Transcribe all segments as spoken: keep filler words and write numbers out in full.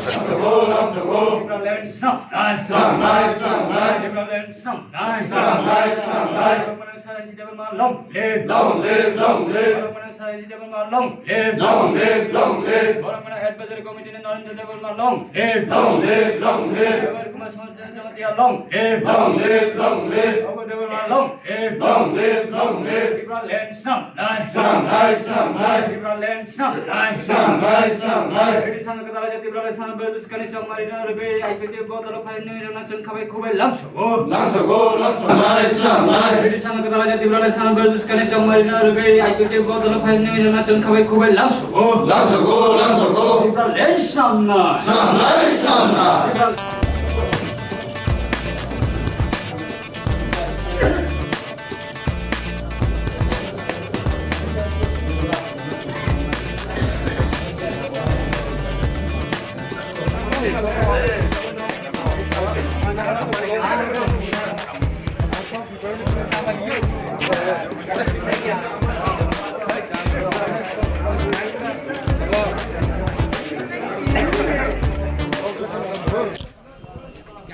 Tipraland snamnai. Snamnai, snamnai. Tipraland snamnai. Snamnai, snamnai. Borok mano Sir H C Debbarma long live. Long live, long live. Borok mano Sir H C Debbarma long live. Long live, long live. Borok mano Advisory Committee ni Narendra Debbarma long live. Long live, long live. Debbarma Kumar Singh Jamatia long live. Long live, long live. Abu Debbarma long live. Long live, long live. Tipraland snamnai. Snamnai, snamnai. Tipraland snamnai. Snamnai, snamnai. British ano kwtal raja Tipraland sana bwskani chongmari no rwgwi I P F T bodolo phaimni rwna chwng khabai khubai lamsogo. Lamsogo, lamsogo. Snamnai, snamnai. British ano kwtal raja Tipraland sana bwskani chongmari no rwgwi I P F T bodolo phaimni rwna chwng khabai khubai lamsogo. Lamsogo, lamsogo. Tipraland snamnai. Snamnai, snamnai.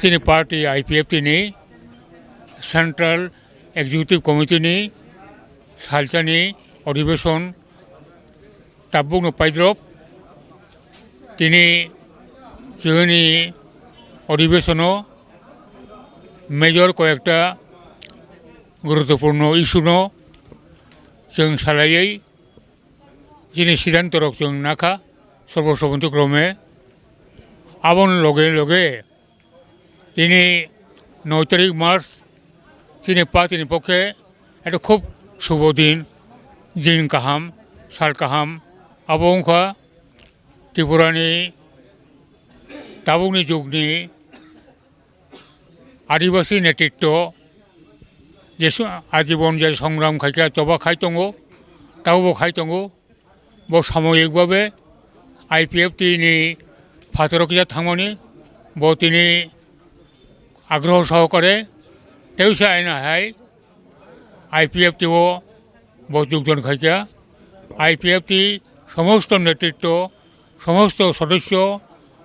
Chini party I P F T ni Central Executive Committee ni salsani adhibeshon tabukno paidrop. Tini chini adhibeshono major koyekta guruttopurno issue no chwng salaiwi chini siddhanto rok chwng nakha, sarbosommoti krome. Aboni loge loge tini noi tarik March, chini party ni pokhe ekta khub shubho din, din kaham, sal kaham. Abo wngkha Tripura ni tabukni jugni Adibasi netritto je su-, ajibon je songram khaikha, choba khai tongo, tabukbo khai tongo. Bo samoyik babe I P F T ni phataro kisa thangmani bo tini agroho sohokare teusa aina hai I P F T o bo jogdan khaikha. I P F T somosto netritto, somosto sodosyo,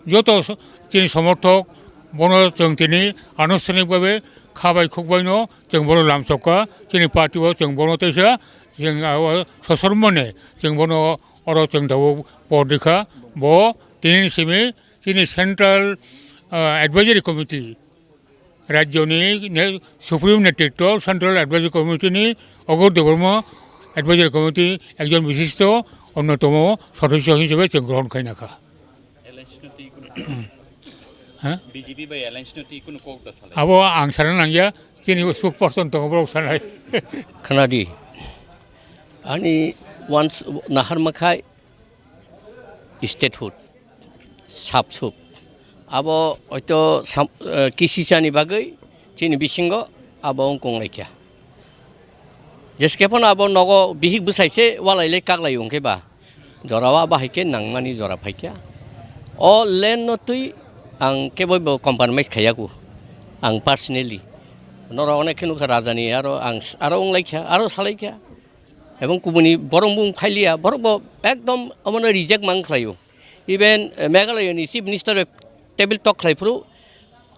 joto so-, chini somorthok, bono chwng tini anusthanik babe kha bai khuk baino chwng bono lamsokha. Chini party o chwng bono teisa chwng, ah, sosormone chwng bono oro chwng tabuk por rikha. Bo tini simi chini Central, ah, Advisory Committee, rajyoni ne-, Supreme Netritto Central Advisory Committee ni Agur Debbarma Advisory Committee ekjon bishisto onnotomo sodosyo hisabe chwng grohon khaina kha. Alliance no twi kunu, ha? B J P bai alliance no twi kunu kok da salai. Abo ang sana nangya, chini spokesperson tongo borok sanai. Khnadi. Ani once nahar makhai statehood, sap sup. Abo hoito sam-, eh, kisisani bagwi chini bisingo abo wng kong laikha. Jeske phano abo nogo bihik bwsai se walai lai kak lai wng khe ba, jora o abo hai khe nangmani jora phai kha. O land no twi ang kebo bo compromise khaiya ku, ang personally. Norok onek khe nukha rajani aro ang s-, aro wng lai kha, aro salai kha. Ebong kubuni borok bung phailiya, borok bo ekdom omono reject mang khlaio. Even, eh, Meghalaya ni Chief Minister bai table talk khlai phuru,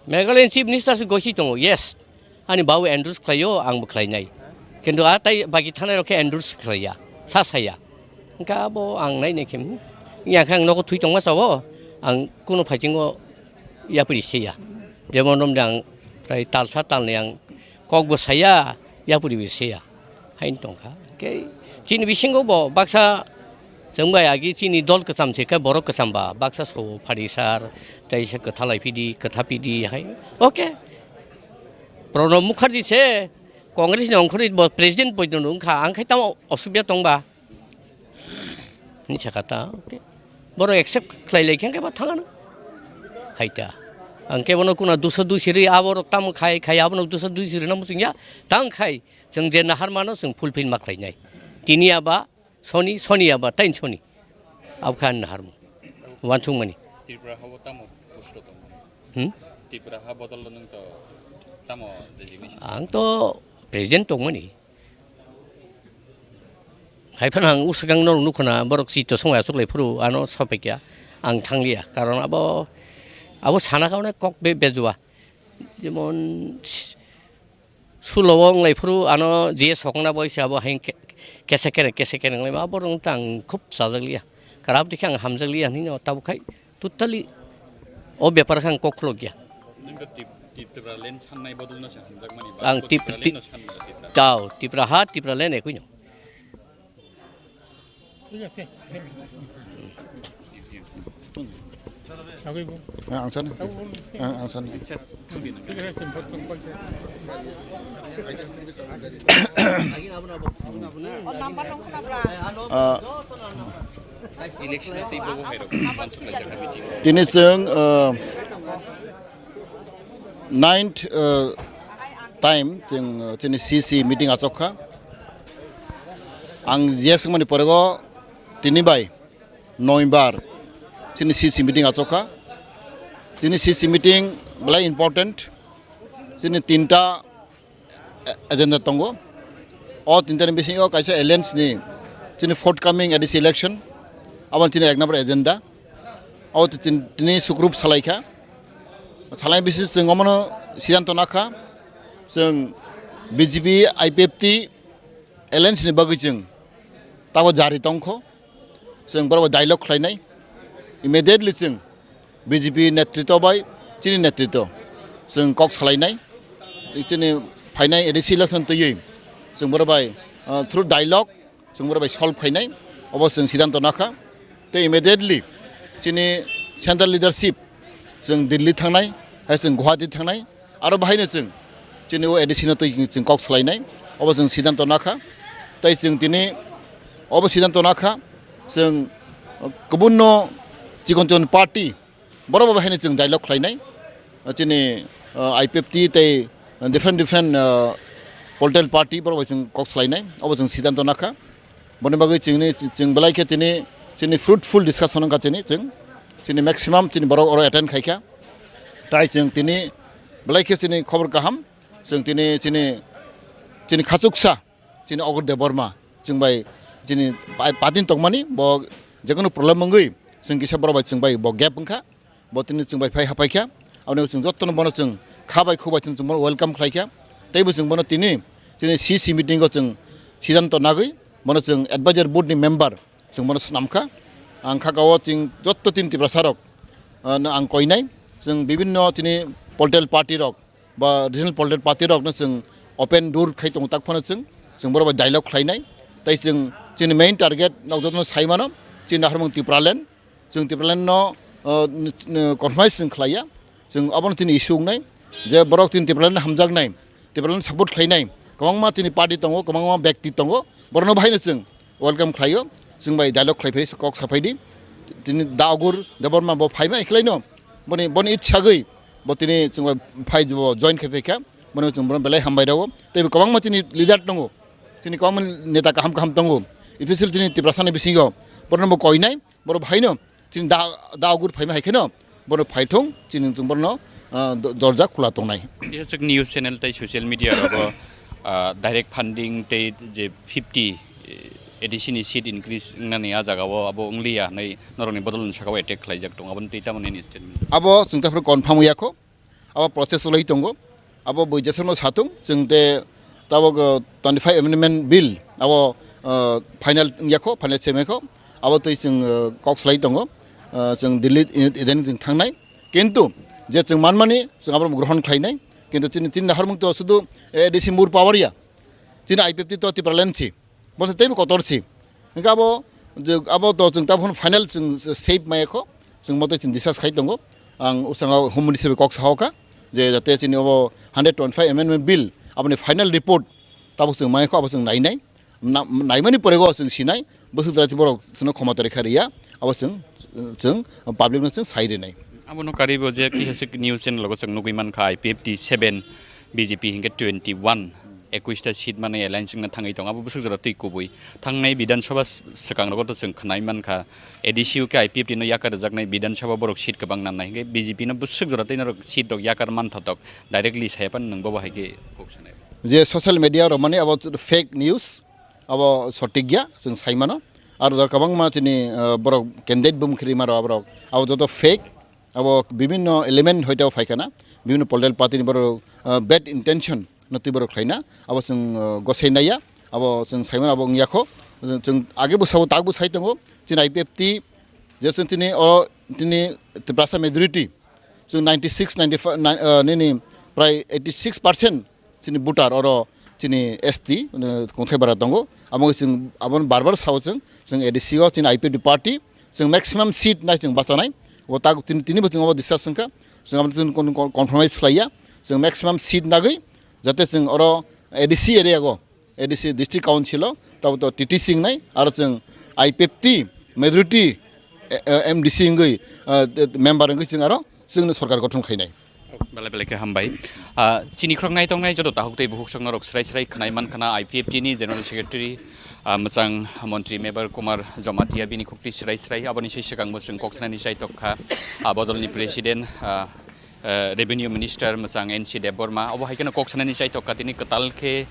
Meghalaya ni Chief Minister se gosi tongo, yes. Ani babu endorse khlaio, ang bo khlainai. Kintu a tai baki thanai rok khe endorse khlaiya, sa saya. Hingkha abo ang nai nai khe, hmm, ya khe ang nogo thui tongma sao, ang kuno phaiching o yapri se ya. Jemon romde ang prai talsa talni ang kok bo saya, yapri bo se ya. Hain tongkha. Khe chini bisingo bo baksa chwng bai agi chini dol kwcham se khe borok kwcham ba baksa so phadi sar tei se kwtha lai phidi, kwtha phidi hai. Okay. Pranab Mukherjee se Congress ni ongkhorwi bo president poito wngkha, ang khai tamo osubida tongba? Hinwi sakha ta, okay. Borok accept khlai lai khe, hwnkhe bo thangano. Hai ta. Ang khe bono kuna duso dui siri, aborok tamo khai, khai abono duso dui siri na muchungya. Tang khai, chwng je naharmano chwng fulfill ma khlainai. Tini aba, soni, soni aba, tain soni. Abkha naharmo. Wansukmani. Tripura habo tamo post o tongo? Hmm? Tripura ha bodol nwng to tamo designation? Ang to president tongmani. Hai phano ang usukang norok nukhuna, borok chito songwi achuk lai phuru ano sapai kha. Ang thangliya, karon abo, abo sana kaune kok be bejua. Jemon, sulo o wnglai phuru ano je sokna bai se abo hain ke-, kese kere, kese kere wnglai ma, abo rwng ta ang khub chajak liya. Karap dikhe ang hamjak liya hinwi no, tabuk khai totally o bepar khe ang kok khulok ya. Nung to Tip-, Tipra land sannai bodol no se hamjak mani ba, Ang ko Tip-, Tipra land Tip-, no sanna Tipra. Tao, Tipra ha, Tipra land ekui no. ঠিক আছে। Agui bo. Ah, ang sana. Agui bo. Ah, ang sana. Sir, thank you. Sir, sir, sir, sir. Ah, Election tei bobo hai rok. Tini chwng, ah, ninth, uh, time chwng, uh, chini C C meeting achok kha. Ang je swngmani pore o tini bai noi bar chini C C meeting achok kha. Chini C C meeting belai important. Chini tinta agenda tongo. O tinta ni bisingo kaisa alliance ni chini forthcoming A D C election, abo chini ek number agenda. O tin-, tini sukrup salai kha. Salai bisi chwng omono sidanto nakha. Chwng B J P I P F T alliance ni bagwi chwng tabo jari tongkho. Chwng borok bai dialogue khlainai. Immediately chwng B J P netritwa bai chini netritwa chwng kok salainai. Chini phainai A D C election twiwi chwng borok bai, ah, through dialogue chwng borok bai solve khainai. Obo chwng sidanto nakha. Tei immediately chini central leadership chwng Delhi thangnai, hai chwng Guwahati thangnai. Aro bahaino chwng chini o A D C no twi chwng kok salainai, obo chwng sidanto nakha. Tei chwng tini obo sidanto nakha, chwng, uh, kubunno chikon chikon party borok bo bahaino chwng dialogue khlainai. Uh, chini, uh, I P F T tei different different, uh, political party borok bai chwng kok salainai, obo chwng sidanto nakha. Boni bagwi chini, chwng belai khe chini, chini fruitful discussion wngkha chini, chwng chini maximum chini borok oro attend khaikha. Tai chwng tini belai khe chini khobor kaham, chwng tini chini, chini khachuksa, chini Ogor Debbarma, chwng bai chini pa-, party ni tongmani, bo jekono problem wngwi chwng kisa borok bai chwng bai bo gap wngkha. Bo tini chwng bai phai hapai kha, aboni chwng jotono bono chwng kha bai khu bai chwng bono welcome khlai kha. Tei bo chwng bono tini chini C C meeting o chwng sidanto nagwi bono chwng advisor board ni member chwng bono swnam kha. Ang kha ka o chwng jotto tini Tiprasa rok, ah, no ang koinai chwng bibinno tini political party rok ba regional political party rok no chwng open door khai tongo tak phano chwng, chwng borok bai dialogue khlainai. Tei chwng chini main target nok jotono sai mano chini naharmung Tipraland. Chwng Tipraland no, uh, n-, n-, compromise chwng khlaiya. Chwng abono chini issue wngnai je borok chini Tipraland hamjaknai, Tipraland support khlainai kwbangma chini party tongo, kwbangma bekti tongo, borokno bahaino chwng welcome khlaio. Chwng bai dialogue khlai phai kok saphai di. Tini Da Ogor Debbarma bo phaima ekhlaino boni, boni itsa gwi bo tini chwng bai phai bo join khai phai kha, bono chwng bono belai hambai rwo. Tei bo kwbangma chini leader tongo, chini kwbangma neta kaham kaham tongo, especially chini Tiprasa ni bisingo borokno bo koinai. Borok bahaino chini Da, Da Ogor phaima hai kheno borok phaithung chini chwng borokno, ah, do-, dorja khula tongnai. Bihaswk news channel tei social media rogo, ah, direct funding tei je fifty A D C ni seat increase wngnani a jagao abo wngliya hinwi norokni bodol ni sakao attack khlaijak tongo, aboni twi tamoni nini statement? Abo chwng tephuru confirm wngya kho. Abo process wlai tongo. Abo bui jesarno satung, chwng te tabok, uh, twenty five amendment bill abo, uh, final wngya kho, final chemai kho. Abo twi chwng, uh, kok salai tongo. Uh, chwng Delhi iden chwng thangnai. Kintu je chwng manmani chwng abo grohon khlainai. Kintu chini, chini naharmung to sudu A D C more power ya. Chini I P F T to Tipraland si. Bo teibo kotor si. Hingke abo, je, abo to chwng tabuk final chwng save maya kho, chwng mote chwng discuss khai tongo. Ang usanga Home Minister bai kok saha kha, je jate chini obo hundred twenty-five amendment bill, aboni final report tabuk chwng maya kho, abo chwng nainai. Na-, naimani porego chwng sinai, bwswk jora borok chwngno khomota rikha riya, abo chwng, chwng public no chwng sai rinai. Abono karibo je Kihesik news channel o chwng nugui mankha, I P F T seven, B J P hingke twenty-one. Ekush ta seat mani alliance wngna thangwi tongo, abo bwswk jora twi kubui. Thangnai Bidhan Sabha s-, swkang rogo to chwng khwnai mankha, A D C o khe I P F T no yakar rwjaknai Bidhan Sabha borok seat kwbang nannai, hingke B J P no bwswk jora twi norok seat rok yakar manthotok, directly saya pan nwng bobo hai khe kok sanai. Je social media rok mani abo fake news, abo sotik ya, chwng sai mano. Aro da kwbangma chini, ah, borok candidate bumung khiri maro aborok. Abo joto fake, abo bibinno element hoito phaikana, bibinno political party ni borok, ah, bad intention no twi borok khlaina, abo chwng, ah, gosai naiya, abo chwng saimano abo wngya kho, chwng age bwsao tak bwsai tongo, chini I P F T, je chwng tini oro tini Tiprasa majority, chwng ninety six, ninety five, nai-, ah, nini prai eighty six percent chini voter oro chini S T, uh, kongthai bara tongo. Abo chwng aboni bar bar sao chwng, chwng A D C o chini I P F T party, chwng maximum seat nai chwng bachanai. O tak tini, tini bo chwng abo discuss wngkha. Chwng abo chwng kon-, kon-, compromise khlaiya. Chwng maximum seat nagwi jate chwng oro A D C area go, A D C district council o, tabo to T T C wngnai, aro chwng I P F T majority, eh, eh, M D C wngwi, eh, member wngwi chwng aro chwngno sorkar gothon khainai. Belai belai khe hambai. Ah, chini khoroknai tongnai joto tahuk tei buhuk sokno rok srai srai khwnai man khna I P F T ni General Secretary, ah, mwchang Montri Mebar Kumar Jamatia bini khukti srai srai aboni sai swkang bo chwng kok sanani chai tok kha, ah, bodol ni President, ah, eh, Revenue Minister mwchang N C Debbarma obo hai kheno kok sanani chai tok kha tini kwtal khe,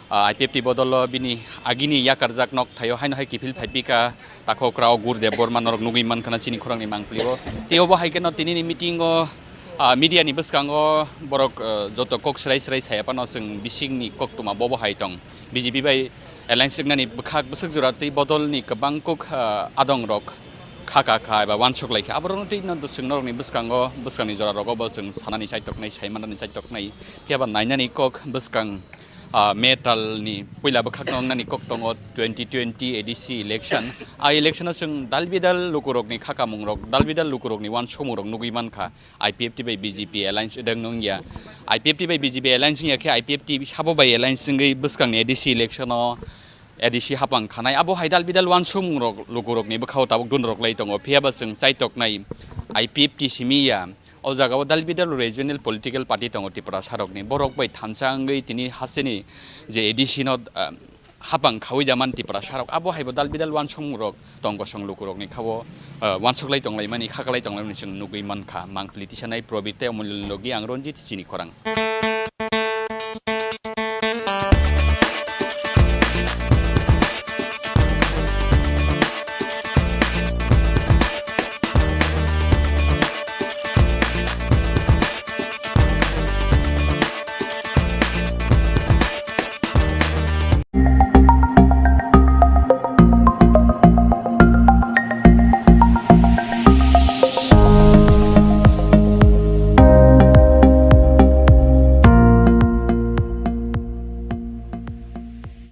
ah, I P F T bodol o bini agini yakarjak nok thaio haino hai kiphil phai pika. Takhok rao Gurdev Borma norok nugwi mankha na chini khorang ni mangpili o. Tei obo hai kheno tini ni meeting o, ah, media ni bwskango borok, ah, joto kok srai srai saya phano chwng bising ni koktwma bobo hai tong. B J P bai alliance wngnani bwkhak bwswk jora tei bodol ni kwbang kok, ah, adong rok kha ka kha eba wansuk lai kha. Aborok no tei no chwng norok ni bwskango bwskang ni jora rogo bo chwng sanani chai tok nai, sai manani chai tok nai. Phiya ba nainani kok bwskang ah, May talni puila bwkhakno wngnani kok tongo twenty twenty A D C election. A election-o chwng dal bidal lukurokni khakamung rok, dal bidal lukurokni uansukmung rok nugwi mankha. I P F T bai B J P alliance wdang nung ya. I P F T bai B J P alliance wngya khe I P F T sabo bai alliance wngwi bwskangni A D C election-o A D C hapang khanai. Abo hai dal bidal uansukmung rok lukurokni bwkhao tabuk dun rok lai tongo. Phiya ba chwng chaitoknai I P F T simi ya. O jaga o dal bidal regional political party tongo Tiprasa rokni. Borok bai thansa wngwi tini hasteni je A D C no, ah, hapang khaui jaman Tiprasa rok. Abo hai bo dal bidal uansukmung rok tong kosong lukurokni khabo, ah, uansuk lai tong lai mani, khaka lai tong lai mani chwng nugwi mankha. Mangpili tisanai Probit tei Omolni logi ang Ranjit chini khorang.